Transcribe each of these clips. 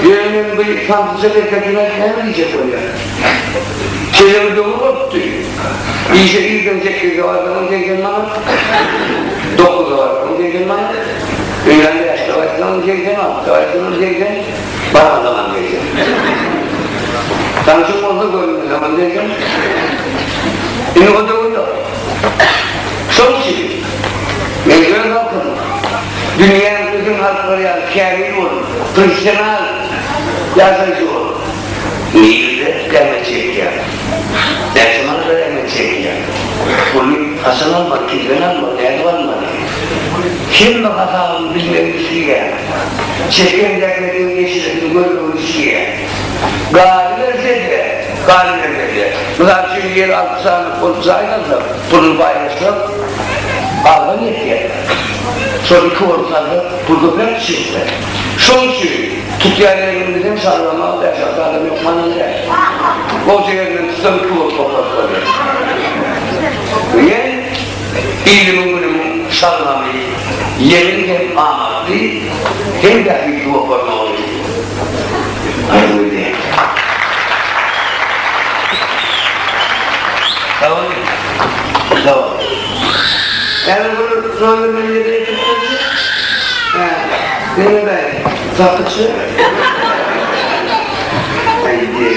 Ýöne men bu samsyjak erkekime näme diýjek bolýan? Şeýle bir döwür bolupdy. Işe irden sekizde barsaňam 80 manat, dokuzda barsaňam 80 manat, öýlän bäşde gaýtsaňam 80, altyda gaýtsaňam 80, barmasaňam 80. Tanşyň bolsa görünmeseňem 80. Indi o döwür ýok. Şoň üçin men öz halkym, dünýäniň ösen halklary ýaly kämil bolup, professional ýaşaýjy bolup, nirede zähmet çekýär? Näçe manada zähmet çekýär? Puly haçan almaly, kimden almaly, nädip almaly? Hemme hasabyny bilmegini isleýär. Çeken zähmetiniň eşretini görmegini isleýär. Galyberse-de, galyberse-de, mysal üçin, ýer alty sany bolup jaý salsak, puluny paýlaşsak, azdan ýetýär. Şol iki bolup salsak, pul köpräk düşýär. Şoň üçin tutýan ýeriňi bilseň, şaglama bäş-alty adam ýokmanam däl. Goja ýerinden tutsaň, iki bolup toplaryp bolýar. Men ilimiň-günümiň şalgamy ýeňil hem amatly, hem bähbitli bolup bolmagyny arzuw edýän. Sag boluň. Sag boluň. Häzir bir nomer meni ýerine ýetirip berjek. Hä. Neme bäý? Sapyçy. Aýdy.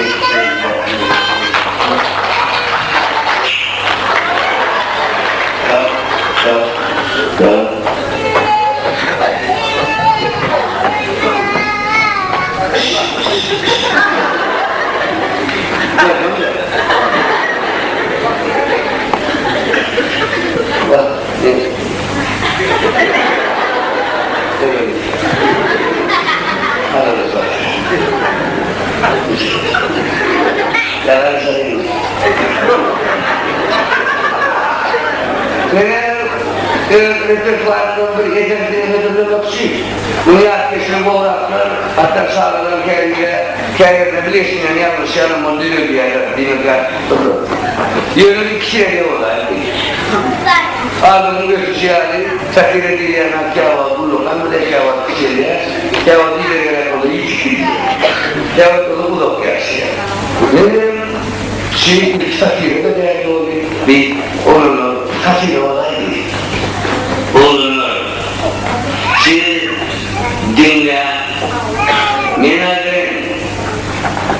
Sag, sag, sag. Öz repertuaryndan bir eser size hödürlemekçi. Muny ýatkeşligi gowraklar, hatda çagalar käbirde, käýerde bile eşidýän ýalňyşýanam muny düzedýärler, diýmek ýatypdyrlar. Ýöne bir kişä bolaýdy. Adamyň ösüşi ýaly, satira diýilýän zat käwagt ullakan bolýar, käwagt kiçelýär, käwagt ileri gerek bolsa ýitip gidýär, käwagt bolsa uzak ýaşaýar. Menem şeýdip satira-da däl boldy, diýip, oglanlar satira bolaýdy. Oglanlar, siz diňläň, men aýdaýyn,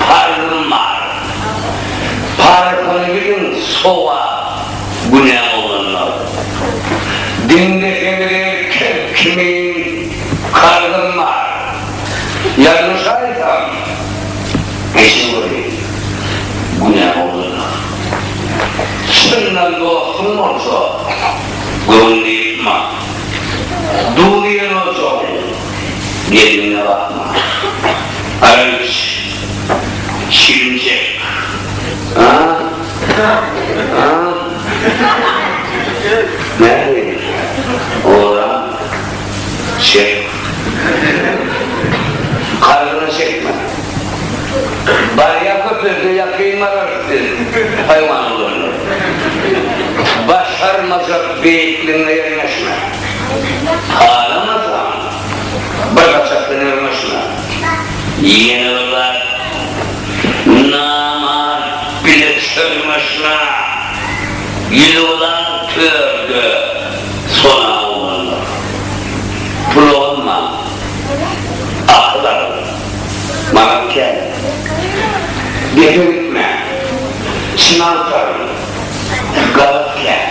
parzym bar. Parhyny biliň sogap, günä oglanlar. Diňleseňiz erkek kimin karzym bar. Ýalňyşaýsam, geçiň göreýin, günä oglanlar. Çyndan dostuň bolsa, göwnüni ýykma. Duz iýen ojagyň gelnine bakma. Arak iç, çilim çek. A? A? Nähili? Oram, çek. Karzyna çekme. Barýa köpelse ýakyn bararys biz, haýwan oglanlar. Başarmajak beýikligiňe ýerleşme. Halamasaň, bir saçakdan ýörmeşme. Ýene bir zat, namart bile çörmeşme. Ýüzulan törde sona oglanlar. Pul almaň, akyl alyň. Maňa kän. Gepe gitmäň. Çyn agtaryň. Galat kän.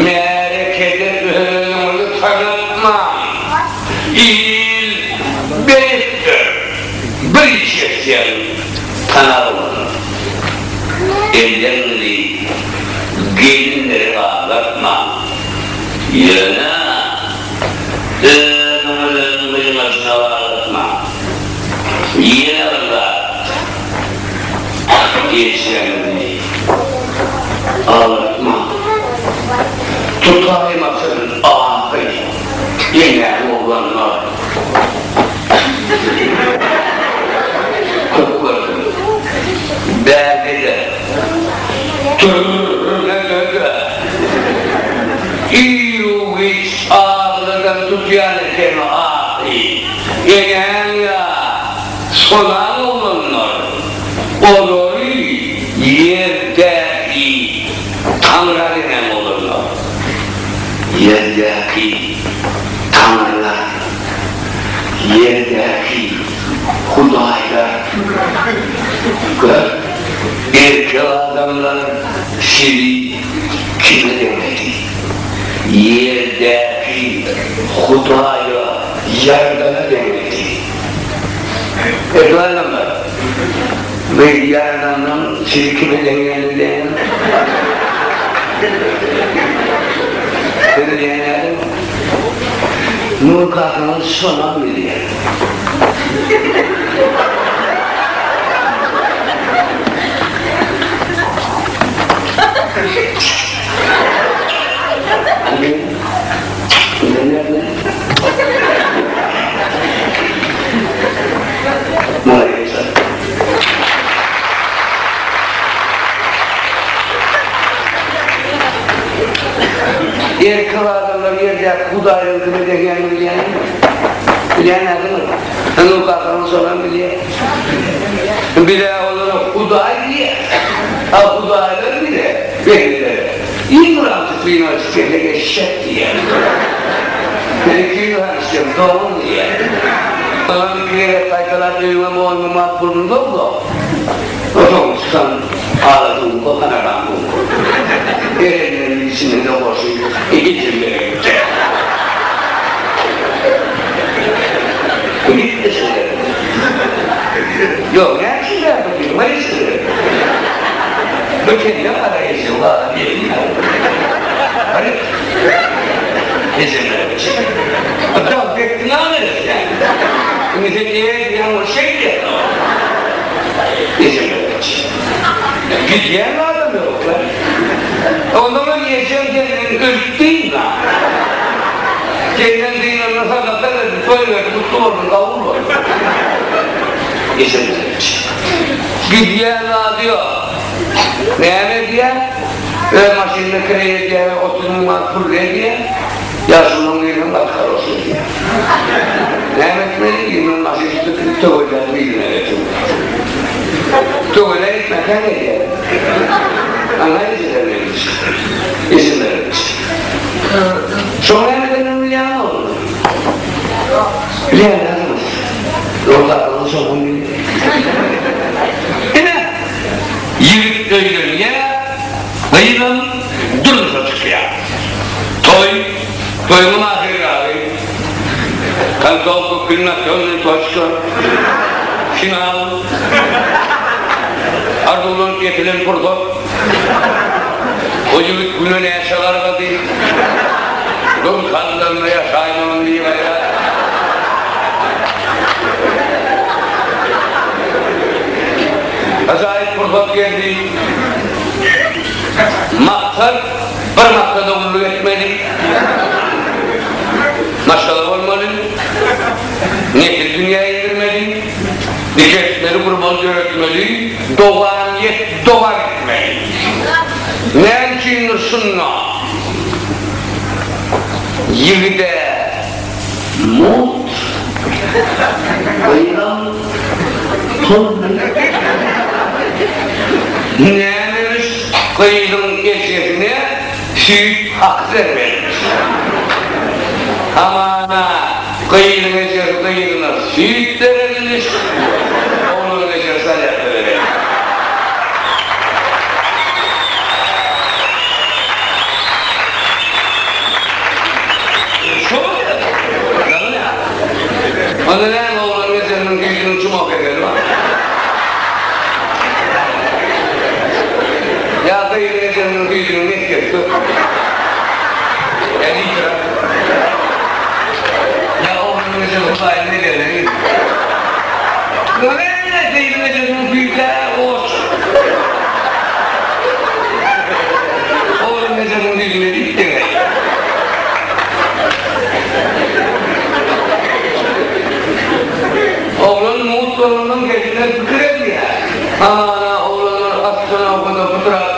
Märekede özüňizi tanatmaň. Il beýikdir. Bir iş etseň tanar olar. Elleriňizi gelinlere gazlatmaň. Ýöne özüňizem gyňajyna baglatmaň. Ýene bir zat, ejeňizi aglatmaň. Tutaýmasyn ahy ýeňňäni oglanlar. Köp gördüm. Bärde-de, türmede-de. Iru-giç agladan tutýan ekeni ahy. Enäň ýa Sonaň oglanlar, olary ýerdäki Taňra deňän oglanlar. Ýerdäki Taňrylar, ýerdäki Hudaýlar. Gör, erkek adamlar sizi kime deňedi? Ýerdäki Hudaýa, Ýaradana deňedi. Erkek adamlar, bu Ýaradanyň sizi kime deňänini bilýäňizmi? Siz bilýäňizmi? Nur kakaňyz şonam bilýär. Erkek adamlar ýerdäki Hudaýlaryň kime degýänini bilýäňizmi? Bilýänädiňiz? Hany kakaňyz şonam bilýär. Biz-ä olara Hudaý diýýäs. A hudaýlar bize, bendelere, iň birinji synanyşyk kesek eşek diýýär. Sen kim hanyşjam, dogan diýýär. Onam iki gezek gaýtalap öýüňe boýnuma puluny soksa, soň çykan aladyňka, hanagaňkyňka. Erenleriň içinde-de goşy ejem bereketde. Ýok, näme üçin bärde otyr, maýyşdy. Bir kelle gara eje, wala gelin ýaly. Hany, ejeler üçin. Adam bekdiň aňyrys ýa. Indi sen eý diýýäň, ol şeý diýýär. Ejeler üçin. Gidýän adam ýok-la. Ondan ejeň senden ölüp dynma. Senden dynanyna sadaka berdi, toý berdi, gutly bolsun, kabul bolsun. Ejeler üçin. Gidýän zady ýok. Näme edýär? Öz maşynyny kireý edýär we 30 müň manat pul berýär. Ýaşulynyň biriniň gaty haroşy edýär. Näme etmeli? Ýygnyn maşyn tutup töweläp birine getirmeli. Töwele gitmeseň edýär. Aňa ejeler bermiş. Ejeler bermiş. Şoň näme edenini bilýäňmi oglum? Bilýän dälsiňiz. Ýoldaşlaryň şoňam bilýär. Ine, ýigit öýlenýär, gyzam durmuşa çykýar. Toý, toýuň ahyry Konsolka, kulminasionnyý toçka, final, arzuwlanyp ýetilen pursat. O ýigit güne näçe gargady, Dur sandygynda ýaşaýmagyn diýip aýdar. Ajaýyp pursat geldi. Maksat bir maksada gulluk etmeli. Maşgala bolmaly. Nesil dünýä indirmeli. Dikeltmeli, gurmaly, döretmeli. Dowamyýet dowam etmeli. Näme üçindir şunda ýigide mugt, gyzam pully. Nämemiş gyzyň ejesine süýt haky bermelimiş. Hamana gyzyň ejesi gyzyna süýt berermiş, oglanyň ejesi alýarka berermiş. Onda näme oglanyň ejesiniň süýdüniň çumak ekeni bar. Ýa gyzyň ejesiniň süýdüniň mesgesi köp. Ýa litre. Ýa oglunyň ejesi Hudaýyň neberine girdi. Näme gyzyň ejesiniň süýdi-ä goç. Oglunyň ejesiniň süýdüne diýip deňeýär. Oglan mugt bolandan gelşinden pikir edýär. Hamana oglanlar aslyna oka-da pytrap.